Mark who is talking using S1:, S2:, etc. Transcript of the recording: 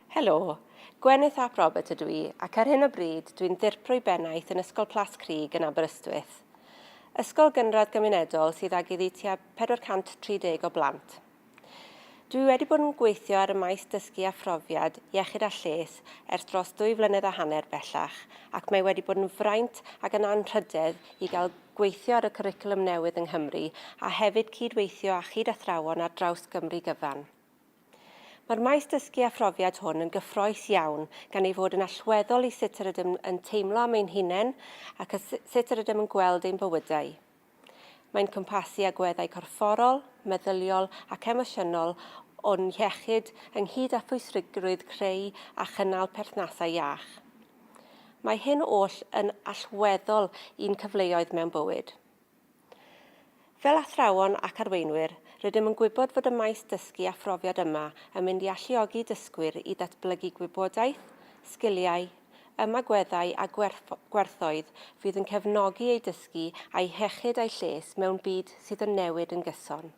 S1: Helo, Gwenith ap Robert ydw i ac ar hyn o bryd dwi'n ddirprwy bennaeth yn Ysgol Plas Crug yn Aberystwyth. Ysgol gynradd gymunedol sydd ag iddi tua 430 o blant. Dwi wedi bod yn gweithio ar y maes dysgu a phrofiad iechyd a lles ers dros ddwy flynedd a hanner bellach ac mae wedi bod yn fraint ac yn anrhydedd i gael gweithio ar y cwricwlwm newydd yng Nghymru a hefyd cyd-weithio â chyd-athrawon ar draws Gymru gyfan. Mae'r maes dysgu a phrofiad hwn yn gyffrous iawn gan ei fod yn allweddol i sut yr ydym yn teimlo am ein hunain ac sut yr ydym yn gweld ein bywydau. Mae'n cwmpasu agweddau corfforol, meddyliol ac emosiynol o'n hiechyd ynghyd â phwysigrwydd creu a chynnal perthnasau iach. Mae hyn oll yn allweddol i'n cyfleoedd mewn bywyd. Fel athrawon ac arweinwyr, rydym yn gwybod fod y maes dysgu a phrofiad yma yn mynd i alluogi dysgwyr i ddatblygu gwybodaeth, sgiliau, ymagweddau a gwerthoedd fydd yn cefnogi eu dysgu a'u hiechyd a'u lles mewn byd sydd yn newid yn gyson.